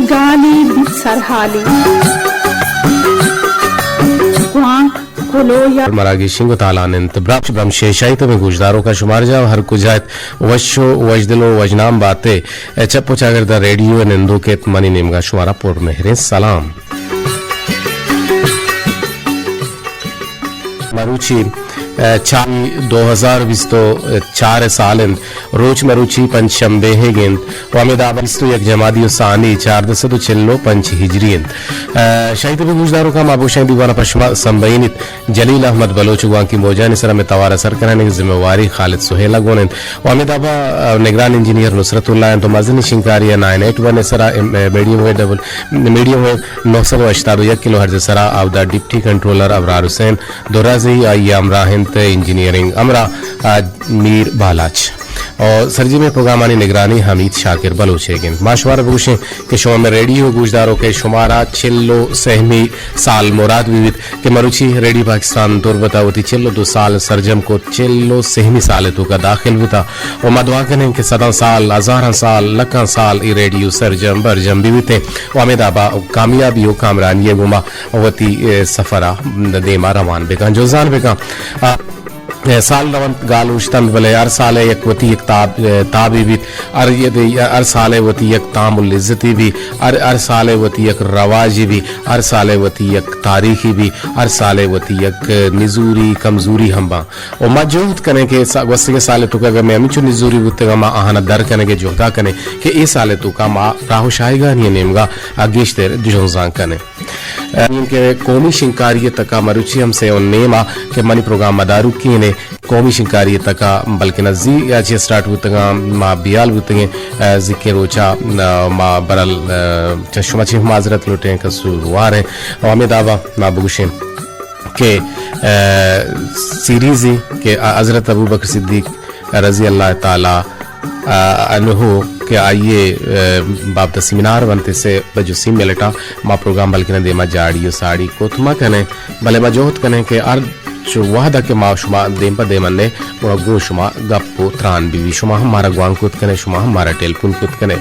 گالی بیت سرحالی۔ گوانک کلو یا مراگشنگ و تالان انت۔ برمش، برمش شیشائی تمہیں گوشداروکا شمار جا ہر کجا ات وش و وشدل و وشنام باتے۔ چپ و چاگردا ریڈیو نندوک ات، منی نیمگا شمارا پر مہریں سلام۔ مروچی، ء، چاری دو ہزار بیست و چار سال انت۔ روچ مروچی پنچ شنبے ئیگ انت و ہمے دابا بیست و یک جمادی الثانی چاردہ سد و چل و پنچ ہجری انت۔ ء، شاہی تبی گوشداروکا ما بوشیں دیوانا پشما سمبئینیت۔ جلیل احمد بلوچ گوانکی موجانی سرا مئے توارا سر کنانی ذمہ واری خالد سہیلا گون انت۔ و ہمے دابا، ء، نگران انجینئر نصرت اللہ انت و مزنی شنکاری ء نائن ایٹ ون ء سرا، ام، ء، میڈیم ویو ڈبل، میڈیم ویو نو سد و ہشتاد و یک کلو ہرٹز ء سرا آودا ڈپٹی کنٹرولر ابرار حسین درازئی آئی ء ہمراہ انت، انجینئرنگ ہمراہ، ء، میر بالاچ۔ و سرجمیں پروگرامانی نگرانی حمید شاکر بلوچ ئیگ انت۔ ما شمارا بگوشیں کہ شما مئے ریڈیو گوشداروک ئے، شمارا چل و سہمی سال مراد بہ بیت۔ کہ مروچی ریڈیو پاکستان تربت ء وتی چل و دو سال سرجم کت، چل و سہمی سال ء توکا داخل بوتا و ما دعا کنیں کہ صداں سال، ہزاراں سال، لکاں سال اے ریڈیو سرجم برجم بہ بیتیں و ہمے دابا کامیابی و کامرانی ء گوما وتی، ء، سفر ء دیما روان بکن، جنزان بکن۔ آ، ء، سال رونت گال اوشتنت، بلے ہر سال ء یک وتی یک تاب، ء، تابے بیت۔ ہر، ہر سال ء وتی یک تام و لذتے بی، ہر، ہر سال ء وتی یک رواجے بی، ہر سال ء وتی یک تاریخے بی، ہر سال ء وتی یک نزوری، کمزوری ہم باں۔ و ما جہد کنیں کہ سا-، گوستگیں سال ء توکا اگر مئے ہمینچو نزوری بوتگاں، ما آہانا در کنیں کہ جہدا کنیں کہ اے سال ء توکا ما راہ و شاہگانی ء نیمگا گیشتر جنزان کنیں۔ ء، کہ قومی شنکاری ء تکا مروچی ہم سے و نیم ء کہ منی پروگرام مداروکین ء قومی شنکاری ء تکا بلکنا زی ء چہ سٹارٹ بوتگاں، ما بیال بوتگیں، ء، زیکیں روچا، ء، ما برل، ء، چہ شما چہ معذرت لوٹیں، قصوروار ہیں۔ و ہمے دابا ما بگوشیں کہ، ء، سیریزی کہ حضرت ابوبکر صدیق رضی اللہ تعالی ء، انہو کہ آئی ء، ء، بابت سیمینار بنت، سے بجو سی منٹ ء ما پروگرام بلکنا دیما جاڑی و ساڑی کت مہ کنیں، بلے ما جہد کنیں کہ ہر چو وہد ء کہ ما شما دیم پہ دیم انیں، گڑا گوں شما گپ و تران بہ بی، شما ہم مارا گوانک کت کنے، شما ہم مارا ٹیلیفون کت کنے۔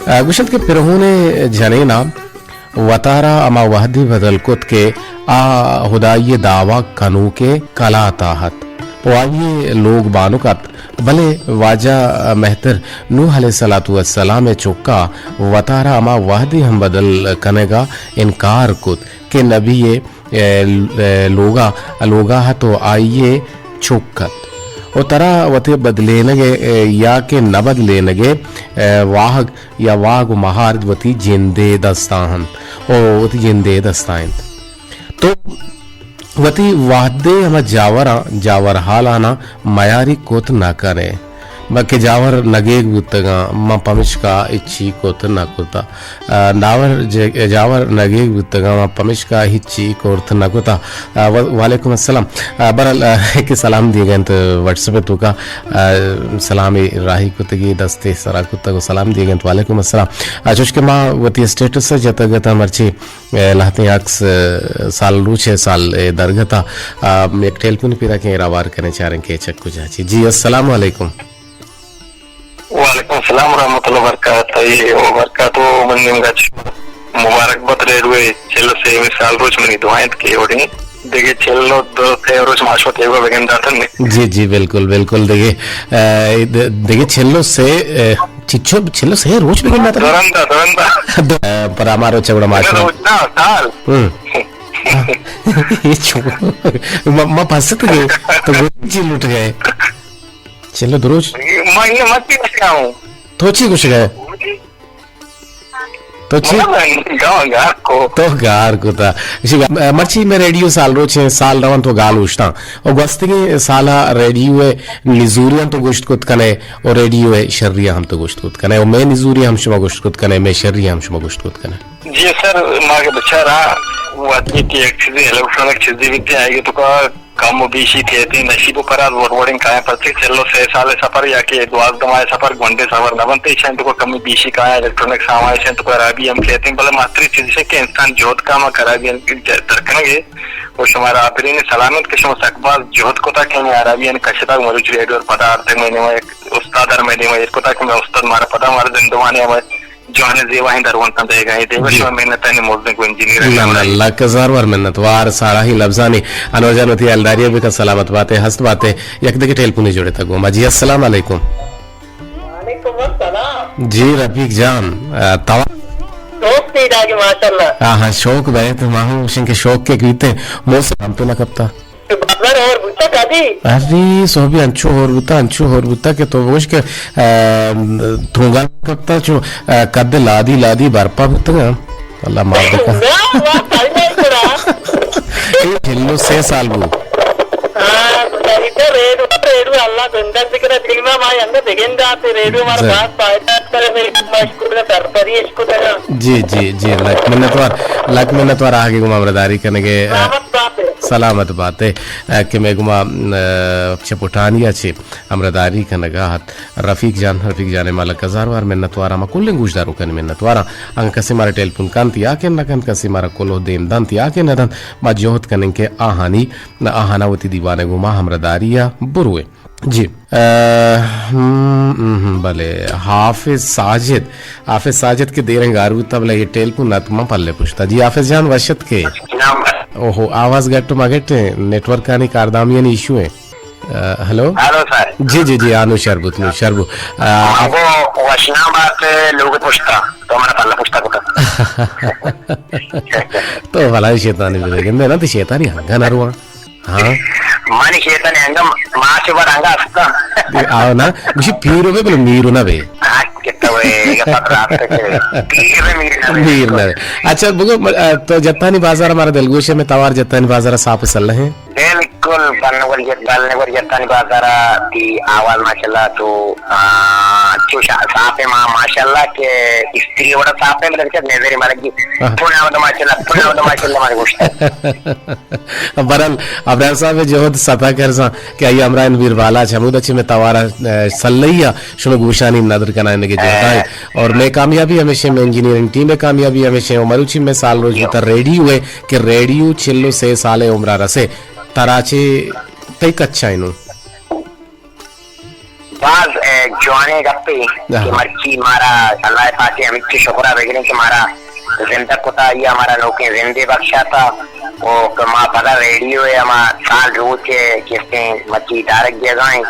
ء، گوشنت کہ پرہون ء جنین ء وتارا ہما وہدے بدل کت کہ آ ہدائی ء دعوی کنوک ء کلات ء ات و آئی ء لوگ بانک ات، بلے واجہ مہتر نوح علیہ الصلوۃ والسلام ء چکا وتارا ہما وہدے ہم بدل کنگ ء انکار کت کہ نبی ء، ء، ء، لوگا، لوگا ات و آئی ء چک ات۔ و ترا وتی بدلینگ ء یا کہ نہ بدلینگ ء، ء، واہگ یا واگ و مہار وتی جندے دستا انت و وتی جندے دستا انت۔ تو وتی وہدے ہما جاوراں، جاور حالاناں میاری کت نہ کنے، بلکہ جاور نگیگ بوتگاں، من پمشکا ہچی کت نہ کتا۔ آ، ناور ج-، جاور نگیگ بوتگاں، من پمشکا ہچی کرت نہ کتا۔ آ، و-، وعلیکم السلام۔ آ، برحال، آ، کہ سلام دیگ انت واٹس ایپ توکا۔ آ، سلام راہی کتگی، دستے سرا کتگ و سلام دیگ انت۔ وعلیکم السلام۔ آ، چوش کہ ما وتی اسٹیٹس جتگ ات مرچی، اے، لہتیں عکس، اے، سال روچ ء سال ء درگت ء، آ، یک ٹیلیفون پیدا کیں، راہ وار کنیں، چاریں کہ چک کجا چی۔ جی، السلام علیکم۔ وعلیکم السلام ورحمۃ اللہ وبرکاتہ۔ اے وبرکاتہ، من نیمگا چ مبارک بات ریڈیو ء چل و سیمی سال روچ، منی دعا انت کہ وڑیں دگہ چل و دو سے روچ ما شما تیوگا بگنداتن۔ جی، جی، بالکل، بالکل۔ دگہ، اے، د-، دگہ چل و سے، اے، چچو چل و سے روچ بگنداتن؟ درندا، درندا۔ اے، پر ہما روچ گڑا ما شما روچ نا، سال۔ ہم۔ اے چو، ما، ما پسے تو گئے، تو گوشی چی لوٹ گئے؟ چل و دو روچ؟ ما انہیں مت بھی گوشگا ہوں۔ تو چی گوشگا ہے؟ تو چی؟ مطلب، گاں گار کو۔ تو گار کو تا۔ اسی گا-، مرچی مئے ریڈیو سال روچ ہیں، سال روان تو گال اوشتاں۔ او گوستگیں سالا ریڈیو ء نزوریاں تو گوشت کت کنے، او ریڈیو ء شریاں ہم تو گوشت کت کنے، او مئے نزوریاں ہم شما گوشت کت کنے، مئے شریاں ہم شما گوشت کت کنے۔ جی سر، ما کہ بچارا وقتی کہ یک چیزی الیکٹرانک چیزی بیتی آئی تو کا کم و بیشی کہتے ہیں، نشیب و پراز وڑ وڑیں کائیں، پرچے چل و سے سال سفر یا کہ دوازدہ ماہ سفر گونڈے سفر نہ بنتے، ایشان تو کو کمی بیشی کائیں، الیکٹرانک سامان ایشان تو کو خرابی ہم کہتے ہیں، بلے ماتری چیز ہے کہ انسان جہد کام خرابی درکنگے۔ و شمارا آپرین سلامت کہ شما سک باز جہد کتا کہ ہمیں عربیان کشتا، مروچ ریڈیو پدا آرتگ، میں نیما یک استاد ار میں نیما یک کتا کہ میں استاد مارا پدا مارا زندوانے ہمیں جوانیں زیباہیں درونتاں دئیگا ایں۔ دیم ءَ جی۔ شما منتانی مزنیں گوں انجینئر نہ، نہ، لک ہزار وار منتوار، ساڑاہیں لبزانی۔ انور جان، وتی ہیالداری ءَ بکن، سلامت باتے، ہست باتے۔ یک دگہ ٹیلیفونے جوڑ اِت گوں ما۔ جی، السلام علیکم۔ وعلیکم السلام۔ جی، رفیق جان، آ، تو؟ شوق تئی داگی، ماشاءاللہ۔ آہاں، شوق بئے تو ما ہم گوشیں کہ شوق کہ بیتے، موسم ہم تو نہ کپتا۔ تو بازار ہور بوتا کدی؟ ارے، سہبی انچو ہور بوتا، انچو ہور بوتا کہ تو گوش کہ، آ، ترونگال کپتا، چو، آ، قد لادی لادی برپا بوتگا۔ اللہ معاف بکا۔ نہ، واہ، تائی نہیں کرا۔ اے چل و سے سال بو۔ ہاں، خدا ریڈو، ریڈو اللہ زندگ بکنا، دیما ما یند بگندا تے ریڈو مارا جی۔ باز فائدہ کرے، میری مشکور سرپری اشکو تگا۔ جی، جی، جی، لک منتوار، لک منتوار آہگے گوں ہمراہداری کنگے، آ، سلامت باتے۔ سلامت باتے، آ، کہ مئے گوما، آ، چہ پٹانی ءَ چہ ہمراہداری کنگا ات۔ رفیق جان، رفیق جان ءِ ما لک ہزار وار منتوار، ہما کلیں گوشداروکانی منتوار۔ انگا کسے مارا ٹیلیفون کنت یا کہ نہ کنت، کسے مارا کلوہ دیم دنت یا کہ نہ دنت، ما جہد کنیں کہ آہانی، آہانا وتی دیوان ءَ گوما ہمراہداری ءَ برویں۔ جی۔ آ، ہم، ہم، ہم، بلے، حافظ ساجد، حافظ ساجد کہ دیریں گار بوتا، بلے اے ٹیلیفون اتک من پلے پشتا۔ جی، حافظ جان، وش اتکے۔ اوہو، آواز گٹ مگٹ ایں، نیٹورکانی کاردامیانی ایشو ایں۔ آ، ہلو؟ ہلو سر۔ جی، جی، جی، آ، نوں شر بوت، نوں شر بوت۔ آ، من گوں وشنام بات لوگ پشتا، تو منا پلے پشتا کتا۔ تو بلاہیں شیطانی بدے گندے نا، تو شیطانی ہنگا نہ رواں۔ ہاں۔ من شیطان انگم ماش بار انگا استا۔ آو نا، گوشی پیرو بے بلے میرو نہ بے۔ ہاں، کتا وے، یہ پتہ راست ہے کہ پیر بے میر نہ بے۔ میر نہ بے۔ اچھا، بگو، م-، آ، تو جتانی بازار ہمارا دلگوش ہے، میں توار جتانی بازار صاف سلہ ہیں۔ بالکل، بلنگور جت-، بلنگور جتانی بازار تی آواز ماشاءاللہ تو، آ، چو شا-، صاف ہے ما-، ماشاءاللہ کہ استری وڑا صاف ہے، مطلب کہ نظر مرگی۔ ہاں۔ پھنا ودا ماشاءاللہ، پھنا ودا ماشاءاللہ مارے گوشت۔ برحال، ابرار صاحب ءِ جہد ستا کرزاں کہ آئی ہمراہ انت بیر بالاچ، ہمودا چہ مئے توار ءَ، اے، سلئی ءَ شمئے گوشانی ندر کنائینگ ءِ جہد ءَ انت۔ اور مئے کامیابی ہمیش انت، مئے انجینئرنگ ٹیم ءِ کامیابی ہمیش انت، اور مروچی مئے سال روچ بوتا ریڈیو ءِ کہ ریڈیو چل و سے سال ءِ عمر ءَ رسے۔ ترا چے تئی کچ ءَ انوں؟ باز، اے، جوانیں گپے کہ ہاں۔ مرچی مارا اللہ پاک ءِ ہمیچی شکر ءَ بگریں کہ مارا زندگ کتا، آئی ءَ مارا نوکیں زندے بخشاتا، او کہ ما پدا ریڈیو ءِ ہما سال روچ ءِ کستیں مرچی دارگ دیگا ایں،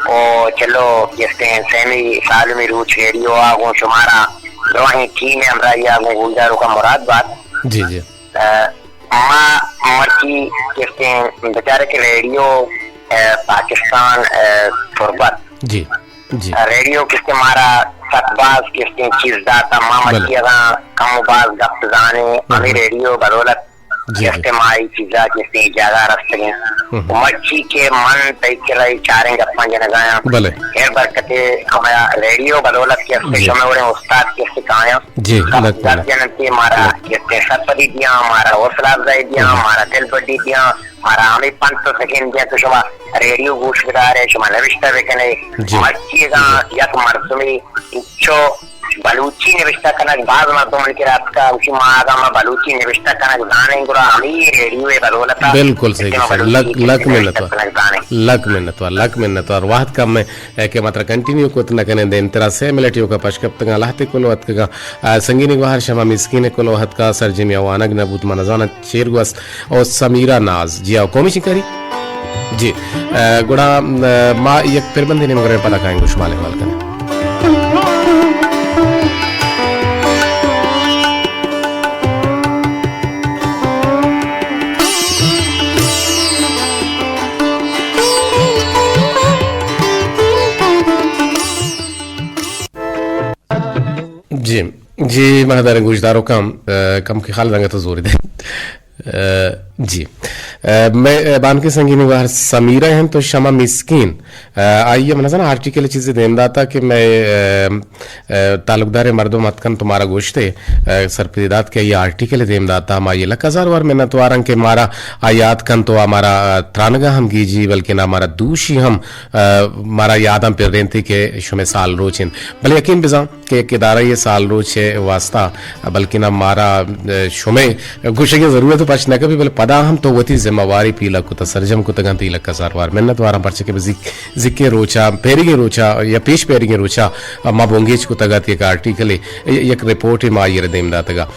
او چلو کستیں سیمی سالمی روچ ریڈیو ءَ گوں شمارا دراہیں ٹیم ءِ ہمراہی ءَ گوں گوشداروکاں مراد بات۔ جی، جی۔ ء، ما مرچی کستیں بچارے کہ ریڈیو، ء، پاکستان، ء، تربت۔ جی، جی۔ ریڈیو کستیں مارا سک باز کستیں چیز داتا۔ ما بلے۔ مرچی اگاں کم و باز گپ زانیں، ہم۔ ہمیں ریڈیو بدولت جی، جی۔ کستیں ما ای چیزا کستیں جاگہ رستگیں۔ ہم۔ مرچی کہ من تئی کرا ای چاریں گپاں جنگایاں۔ بلے۔ ہر برکتے ہمیں ریڈیو بدولت کستیں جی۔ شمے وڑیں استاد کستیں کایاں۔ جی، لک منت۔ جننت کہ مارا جی۔ کستیں سرپدی دیاں، مارا حوصلہ افزائی دیاں، جی۔ مارا دل بڈی دیاں، مارا ہمیں پنت و سکین دیاں کہ شما ریڈیو گوش بدارے، شما نوشتہ بکنے۔ جی۔ مرچی اگاں جی۔ یک مردمی چو بلوچی نوشتہ کنگ، باز مردم من کرا اتکا، گوشی ما اگاں ما بلوچی نوشتہ کنگ زانیں، گڑا ہمیں ریڈیو ءِ بدولت ءَ بالکل صحیح کہ ما گوشت۔ بلوچی لک، لک نوشتہ منت وار۔ کنگ زانیں۔ لک منت وار، لک منت وار۔ وہد کم اے کہ ما ترا کنٹینیو کت نہ کنیں، دیم ترا سے منٹ ایوکا پش کپتگاں، لہتے کلو اتکگاں۔ آ، سنگینی گوہر شما مسکین کلو اتکا، سرجمی ءَ وانگ نہ بوت، من نزاناں چیر گوست۔ او سمیرا ناز، جی آ، قومی شنکاری؟ جی۔ آ، گڑا، آ، ما یک پربندے نیمگ ءَ رویں، پدا کائیں گوں شمال احوال کنیں۔ جی، جی، مہداریں گوشداروکاں، آ، کم کہ خالد انگت زوری دے۔ آ، جی۔ آ، مئے، آ، بانکیں سنگینی گوہر سمیرہ انت و شما مسکین۔ آ، آئی ءَ من نزاناں آرٹیکل چیزے دیم داتا کہ مئے، آ، آ، تعلقدار مردم اتکنت و مارا گوشتے، آ، سرپدی دات کہ آئی آرٹیکل دیم داتا، ہمائی لک ہزار وار منتواراں کہ مارا آ یات کنت و مارا، آ، ترانگا ہم گیجی، بلکن آ مارا دوشی ہم، آ، مارا یاداں پرینتی کہ شمئے سال روچ انت۔ بلے یقین بزاں کہ یک ادارہ ءِ سال روچ ءِ واسطہ، بلکن ہم مارا، آ، شمئے گوشگ ءِ ضرورت پچ نہ کپی، بلے پدا ہم تو وتی ذمہ مواری پیلگ کتہ، سرجم کتگ انت، ای لک ہزار وار منت واراں، پرچہ کہ بزیک زیکیں روچا، پیریگیں روچا یا پیش پیریگیں روچا ما بنگیج کتگ ات یک آرٹیکلے، یک رپورٹے ما آئی ء را دیم داتگ ء۔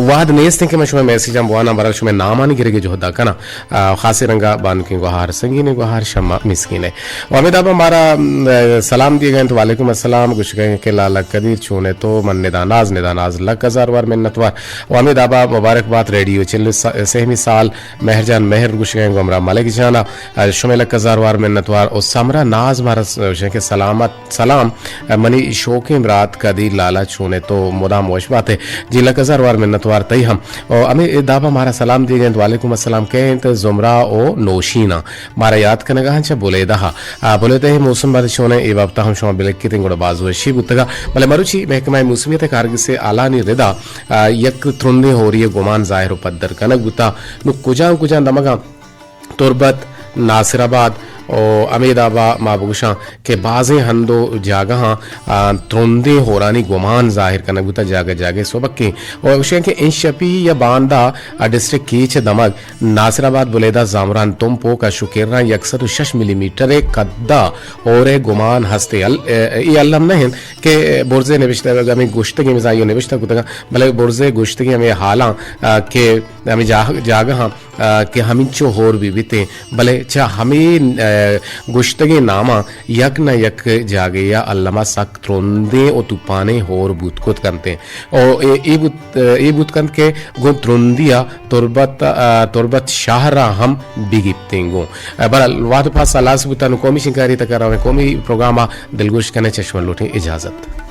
وہد نیست کہ من شمئے میسجاں بواناں، برحال شمئے نامانی گرگ ء جہد ء کناں۔ آ، خاصیں رنگ ء بانکیں گوہار، سنگینیں گوہار، شما مسکین ء۔ و ہمے داب ء مارا، م، سلام دیگ ء انت، وعلیکم السلام، گوشگ ء کہ لالا قدیر چون ئے تو، من ندا ناز، ندا ناز لک ہزار وار منت وار۔ و ہمے داب ء مبارک بات ریڈیو چل س-، سہمی سال مہر جان مہر گوشگ ء گوں ہمراہ ملک جان ء، شمئے لک ہزار وار منت وار۔ و سمرا ناز مارا س-، گوشگ ء کہ سلامت سلام، منی شوکیں برات قدیر لالا چون ئے تو، مدام وش بات ئے۔ جی لک ہزار وار منت وار تئی ہم۔ و ہمے داب ء مارا سلام دیگ ء انت، وعلیکم السلام، کئے انت؟ زمرہ و نوشین ء مارا یات کنگ ء انت چہ بلیدہ ء۔ آ، بلیدہ ء موسم بارے چون ء اے بابت ء ہم شما بلکیت انت گڑا باز وشی بوتگ ء۔ بلے مروچی محکمہ موسمیت ء کارگس ء اعلانی ردا، آ، یک ترندیں ہوری ء گمان ظاہر و پدر کنگ بوتا۔ نوں کجام کجام دمگاں تربت، ناصر آباد و ہمے دابا ما بگوشاں کہ بازیں ہند و جاگہاں، آ، ترندیں ہورانی گمان ظاہر کنگ بوتگ جاگہ جاگہ سبکیں۔ و گوشیں کہ انشپی یا باندا، آ، ڈسٹرکٹ کیچ ء دمگ ناصر آباد، بلیدہ، زامران، تمپ و کش و کراں یک سد و شش ملی میٹر ء قدا ہور ء گمان ہست ء ال-، اے الم نہ انت کہ برزے نبشتہ، ہمیں گوشتگیں مزاحی و نبشتہ کتگاں، بلے برزے گوشتگیں ہمیں حالاں، آ، کہ ہمیں جاہ-، جاگہاں آ، کہ ہمینچو ہور بہ بیتیں، بلے چہ ہمے، آ، گوشتگیں ناماں یک نہ یک جاگہے ء الما سک ترندیں و توپانیں ہور بوت کت کنتیں۔ و اے، اے بوت، اے بوت کنت کہ گوں ترندی ء تربت، آ، تربت شہر ء ہم بگیپتیں گوں۔ آ، بہرحال، وہد پاس ہلاس بوتن و قومی شنکاری تکا رویں، قومی پروگرام ء دلگوش کنیں، چشمن لوٹیں اجازت۔